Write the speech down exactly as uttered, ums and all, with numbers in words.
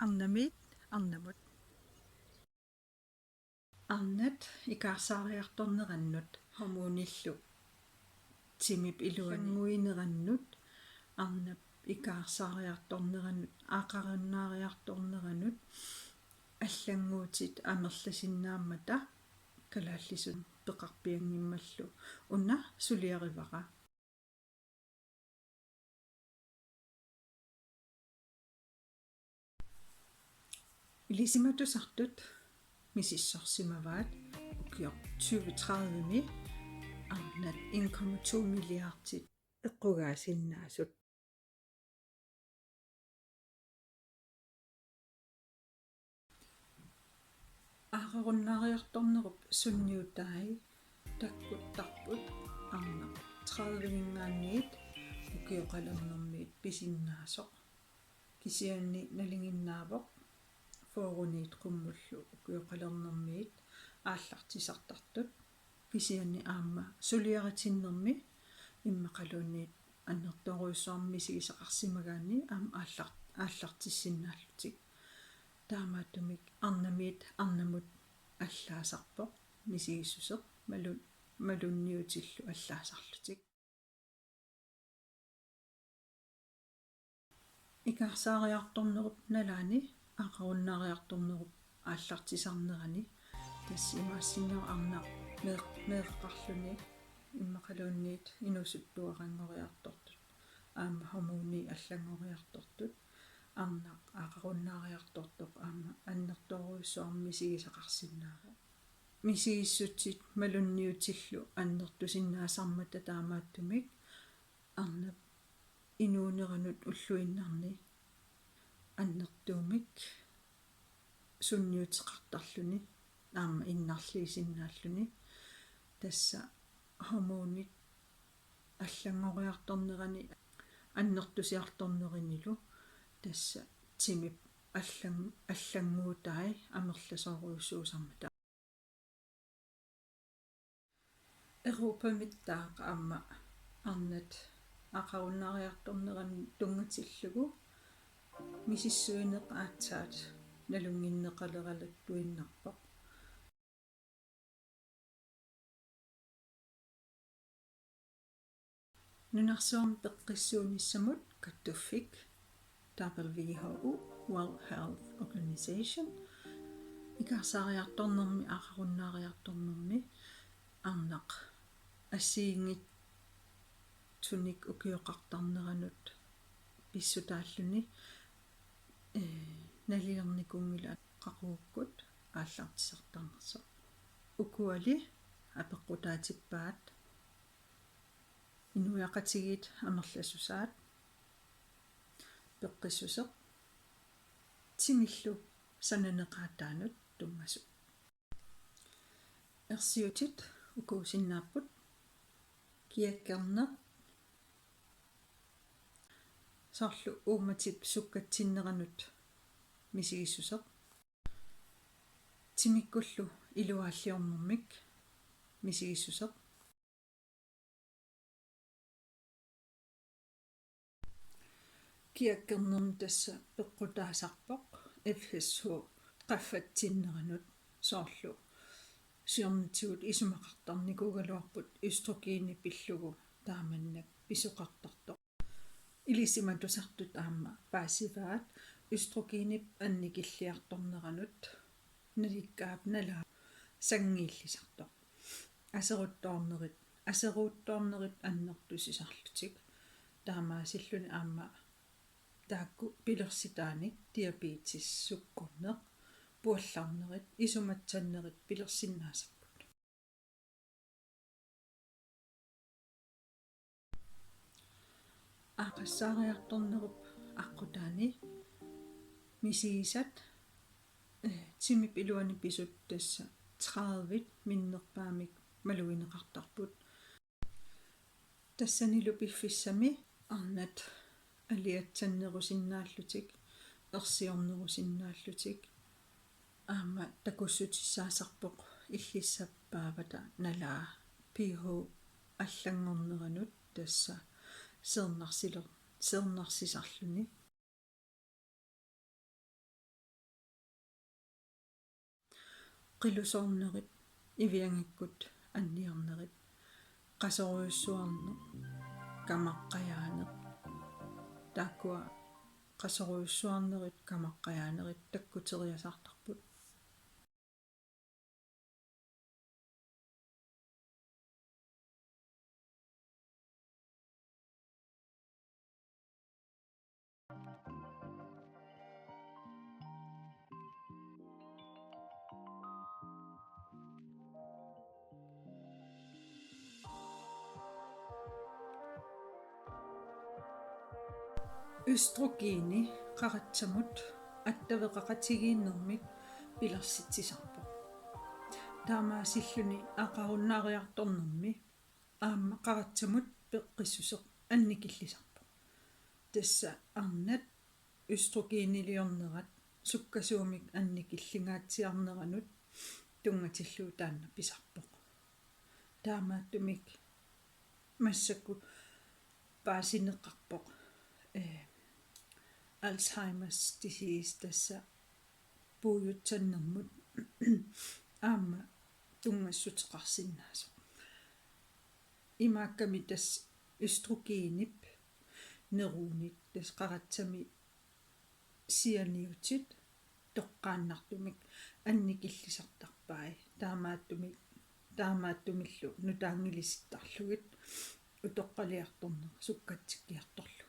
Arnamiit arnamut. Arnat ikaarsaariartornerannut hormonillu timip iluani allannguinerannut, arnap ikaarsaariartorneranut, aqarunnaariartorneranut allannguutit amerlasinnaammata kalaallisut peqarpianngimmallu una suliarivara. Ilisimatusartut misissorsimavaat ukioq tyve tredivemi arnat en komma to milliardit eqqugaasinnaasut. Aqarunnaariartornerup sunniutai takkuttarput arnaq trediveninngaanniit ukioqalernermiit pisinnaasoq. Kisianni nalinginnaavoq fyrreniit qummullu ukioqalernermiit aallartisartartut. Kisianni aamma suliaritinnermi immaqaluunniit annertoorujussuarmik misigisaqarsimagaanni aamma aallar-, aallartissinnaallutik. Taamaattumik arnamiit arnamut allaasarpoq misigissuseq malu-, malunniutillu allaasarlutik. Ikaarsaariartornerup nalaani aqarunnaariartornerup aallartisarnerani, tassa imaassinnaavoq arnaq meeq-, meeqqarluni immaqaluunniit inuusuttuaranngoriartortut aamma hormonii allanngoriartortut, arnaq aqarunnaariartortoq aamma annertoorujussuarmik misigisaqarsinnaavoq. Misigissutsit malunniutillu annertusinnaasarmata taamaattumik arnap inuuneranut ulluinnarni annertuumik sunniuteqartarluni aamma innarliisinnaalluni, tassa hormonit allanngoriartornerani annertusiartornerinilu tassa timip allan-, allannguutai amerlasoorujussuusarmata. Europamittaaq aamma arnat aqarunnaariartorneranut tunngatillugu misissuineq aatsaat nalunnginneqaleraluttuinnarpoq. Nunarsuarmi peqqissuunissamut kattuffik W H O, World Health Organization, ikaarsaariartornermi aqarunnaariartornermi arnaq assigiinngitsunik ukioqartarneranut pissutaalluni, ee, nalilernikunngilaq qaqugukkut aallartisartarnersoq. Ukuali apeqqutaatippaat: inuiaqatigiit amerlasusaat, peqqissuseq, timillu sananeqaataanut tunngasut. Ersiutit ukuusinnaapput: kiakkerneq, soorlu uummatip sukkatsinneranut misigissuseq, timikkullu iluaalliornermik misigissuseq. Kiakkernermi tassa peqqutaasarpoq F S H qaffatsinneranut, soorlu siornatigut isumaqartarnikuugaluarput østrogeni pillugu taamannak pisoqartartoq. Ilisimatusartut aamma paasivaat østrogenip annikilliartorneranut nalikkaap nalaap sanngiillisartoq. Aseruttoornerit, aseruttoornerit annertusisarlutik. Taamaasilluni aamma taakku pilersitaanik diabetes, sukkunneq, puallarnerit, isumatsannerit pilersinnaasarput. Aaqqassaariartornerup aqqutaani misigisat, eh, timip iluani pisut tassa tredive minnerpaamik malugineqartarput. Tassanilu piffissami arnat aliatsannerusinnaallutik, ersiornerusinnaallutik, aamma takussutissaasarpoq illissappaavata nalaa pH allanngorneranut, tassa seernarsiler-, seernarsisarluni. qilusoornerit, iviangikkut anniarnerit, qasorujussuarneq, kamaqqajaaneq. Taakkua qasorujussuarnerit, kamaqqajaanerit takkuteriasaartarput. Østrogeni qaratsamut attaveqaqatigiinnermik pilersitsisarpoq. Taamaasilluni aqarunnaariartornermi aamma qaratsamut peqqissuseq annikillisarpoq. Tassa arnat østrogeniliornerat sukkasuumik annikillingaatsiarneranut tunngatillugu taanna pisarpoq. Taamaattumik massakkut paasineqarpoq, eh, Alzheimer's disease, tassa puujutsannermut aamma tunngassuteqarsinnaasoq. Imaakkami tassa østrogenip neruunik, tassa qaratsami sianiutit toqqaannartumik annikillisartarpai. Taamaattumik, taamaattumillu nutaanngilisittarlugit utoqqaliartornerat sukkatsikkiartorlugu.